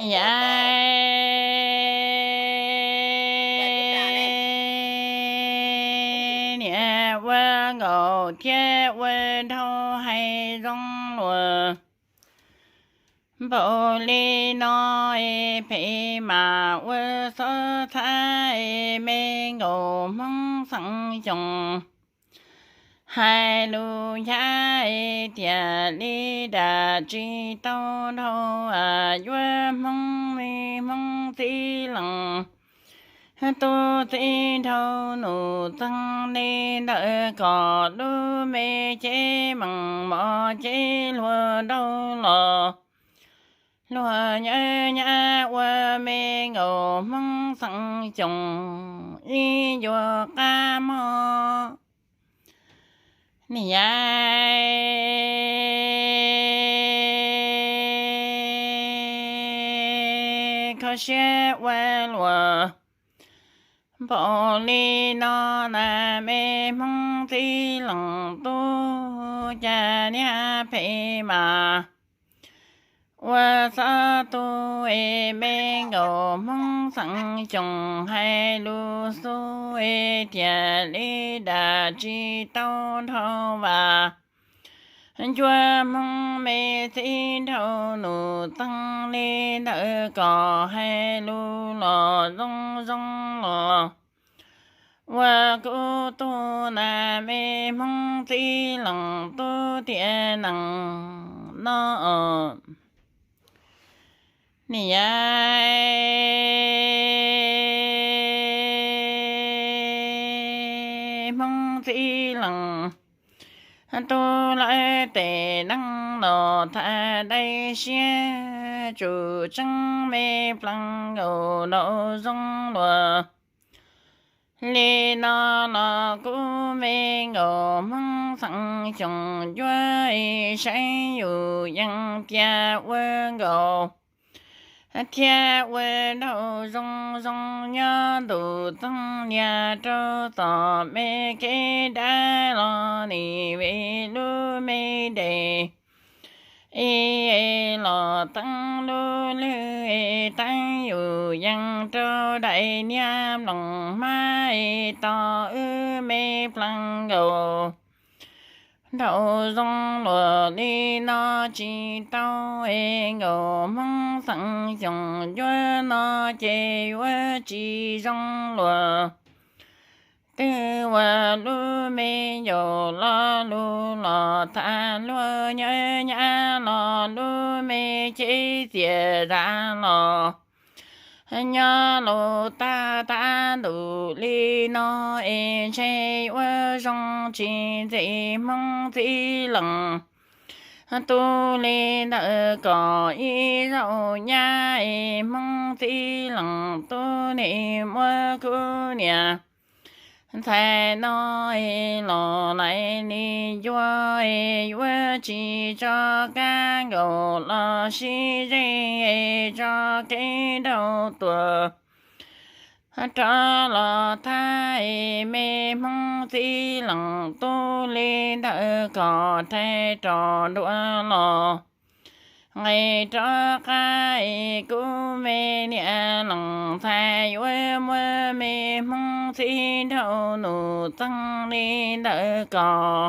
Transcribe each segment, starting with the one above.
Yai, niam ua nkaus thiab ua dhau hais zoo luag. Npaum li no es phem mas ua xob txhab es me nkaus Hmoob Xeem Xyoos. Hais lus ncab es tias li dam tsis tau dhau, yuav Hmoob me Hmoob txib lees. Tub txib dhau num txeeg li ntawm kom lub me cev meem mos cev hluas dhau los. Luag nyob nyab ua me nkaus Hmoob Xeem Xyoos ib ncua qab mob. Niam yai, kho siab ua luag. Npaum li no na me Hmoob txib lees tub, cas niag phem mas ua xob tu es me nkaus Hmoob Xeem Xyoos. Hais lus xu es tias li dam tsis tau dhau vas. Ncua Hmoob me txib dhau num txeeg li ntawm kom hais lus los zoo zoo los. Ua kuv tug na me Hmoob txib lees tub tiam nees no. Niam yai, Hmoob txib lees tub lawv tes neeg los thav dai siab tsum tseeb me plees nkaus nraum zoo luag. Li no los kuv me nkaus Hmoob Xeem Xyoos yuav ib saib yus yeej tiag ua nkaus thiab ua dhau zoo zoo nyob ntu txeeg nias rau tom me kev dab los nim vim lub me dej ib los teeb lub lwg teeb yus yees rau daim niag mloog hmab tos wb me plees nkaus. Nraum zoo luag li no tsis tau es nkaus Hmoob Xeem Xyoos yuav no ces yuav tsis zoo luag. Twb ua lub me ncaus lo lus los thav luag nyob nyab los lub me cev txias zav los nyob los tag tag ntuj li no es ntshe ua zoo tsis ntxim Hmoob txib lees tub li ntawm kom ib zaug nyab es Hmoob txib lees tub nim muab kuv niam ntxhais no es los lais li ncua es yuav tsis tso kab nkaus los sib zeb es tso kev nraug tuag rov los thab es me Hmoob txib lees tub li ntawm kom rhais rov nruas los nqis rov qab es kuv me niam lees ntxhais yuav muab me Hmoob txib nraug nus txeeg li ntawm kom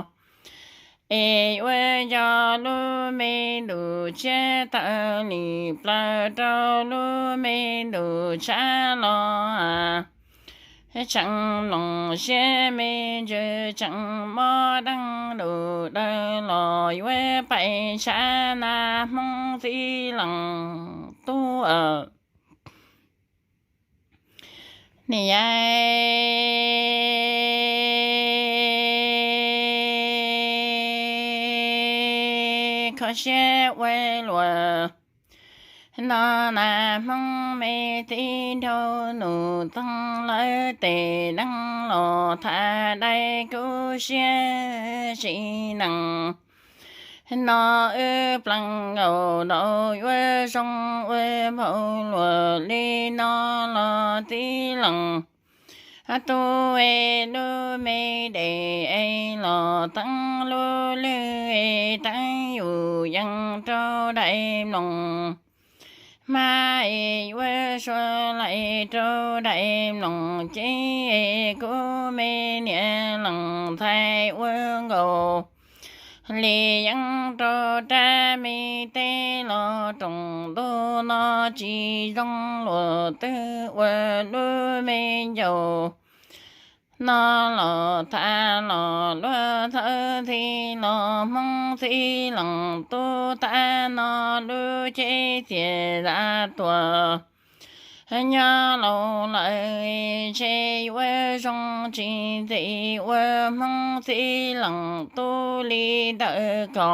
es yuav nco lub me ntuj tshiab tawm lim plaws rau lub me ntuj tshav los tseem mloog siab me ntsws tseem mob deeg ntuj dawg los yuav pais tshav na Hmoob txib lees tub. Niam yai, kho siab ua luag. No na Hmoob me txib nraug nus txeeg lawv tes neeg los thav dai kuv siab sim neej. No wb plees nkaus nraum yuav zoo ua npaum luag li no los txib lees tub es lub me dej es los teeb lub lwg es teeb yus yees rau daim mloog Hmab es yuav suav laim rau daim mloog ceeb es kuv me niam leej ntxhais ua nkaus li yeeb rau rab me teb los roos ntuj no tsis zoo luag twg ua lub me ncaus no los thav los luag thawj txhij los Hmoob txhij leej tub thav no lub cev txias zam tuam nyob laus lawm ntshe yuav zoo tsis ntxim ua Hmoob txhij leej tub li ntawm ko.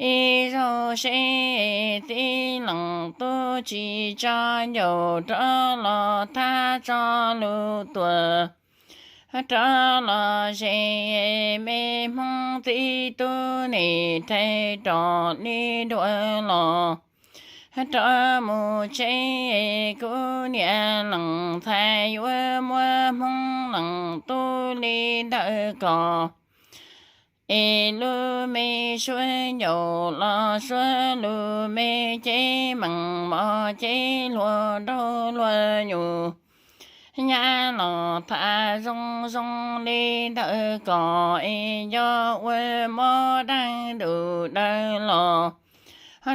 Ib zaug seb txhij leej tub tsis tso ncaus rov los thab tso lus tuam rov los ze me Hmoob txhij tub nim rhais rov li dua los rov mus tsev. Kuv niam leej ntxhais yuav muab Hmoob leej tub li ntawm ko es lub me suab ncaus los suab lus me cev meem mos cev hluas nraug hluas nyuj nyab los thav zoo zoo li ntawm ko es nco ua mob daj ntuj daws los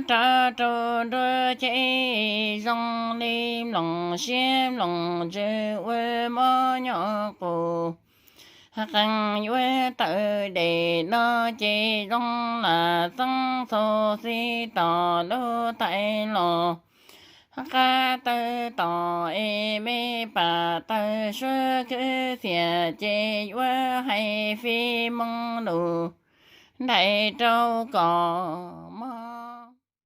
rov rau nruab cev zoo li mloog siab mloog ntsws ua mob nyob qus qees yuav tawm dej no ces zoo lam xeeb txhua xib tom lub tais los qab tawg tom es me pam tawg suab khwb txias ces yuav hais fij moo lus ntais rau kom mob